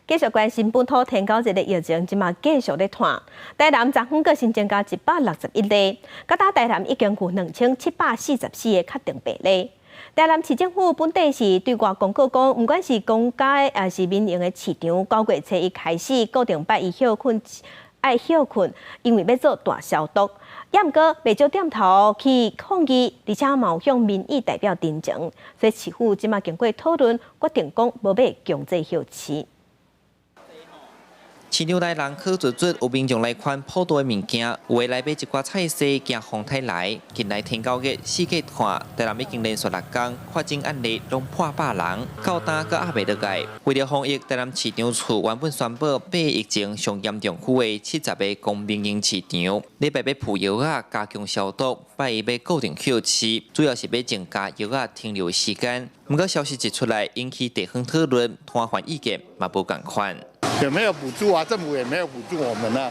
繼續關心本土天狗日的疫情，這馬繼續咧湠。台南昨昏閣新增加161例，到今台南已經有2744個確定病例。台南市政府本底是對外公告講，毋管是公家抑是民營的市場，9月初一開始固定拜一歇睏，愛歇睏，因為欲做大消毒。也毋過，袂少店頭去抗議，而且嘛有向民意代表陳情，所以市府這馬經過討論，決定講無欲強制歇市。市場內人客濟濟，有民眾來看普渡的物件，有的來買一寡菜蔬，驚風颱來。近來天狗月四界湠，台南已經連續六工確診案例攏破百人，到今閣壓袂落來。為著防疫，台南市長處原本宣布八疫情上嚴重區的70個公民營市場，禮拜欲噴藥仔加強消毒，拜一欲固定歇市，主要是欲增加藥仔停留時間。毋過消息一出來，引起地方討論，攤販意見嘛無仝款。也沒有補助啊，政府也沒有補助我們啊，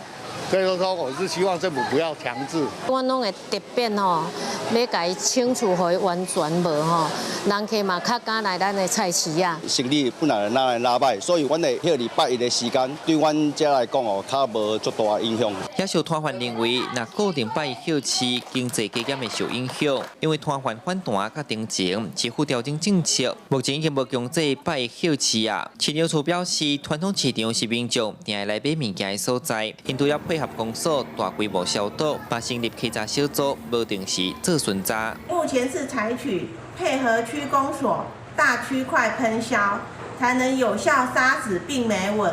所以說我是希望政府不要強制。阮攏會特別吼，欲共伊清除予伊完全無吼，人客嘛較敢來咱的菜市仔。生意本來就若來歹，所以阮會歇禮拜一的時間，對阮遮來講哦，較無足大影響。也有攤販認為，若固定拜一歇市，經濟加減會受影響，因為攤販反彈較定前，市府調整政策，目前已經無強制拜一歇市啊。市長處表示，傳統市場是民眾定會來買物件的所在，𪜶除了配合公所大規模消毒，嘛成立稽查小組，無定時做巡查。目前是採取配合區公所大區塊噴消，才能有效殺死病媒蚊。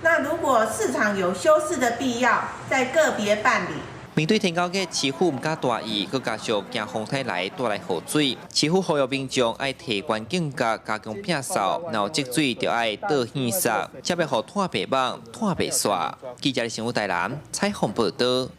那如果市場有休市的必要，再個別辦理。面對天狗月，市府毋敢大意，閣加上驚風颱來帶來雨水，市府呼籲民眾愛提懸警覺，加強摒掃，若有積水就愛倒耳塞，才袂予湠白網、湠白煞。記者新聞台南採訪報導。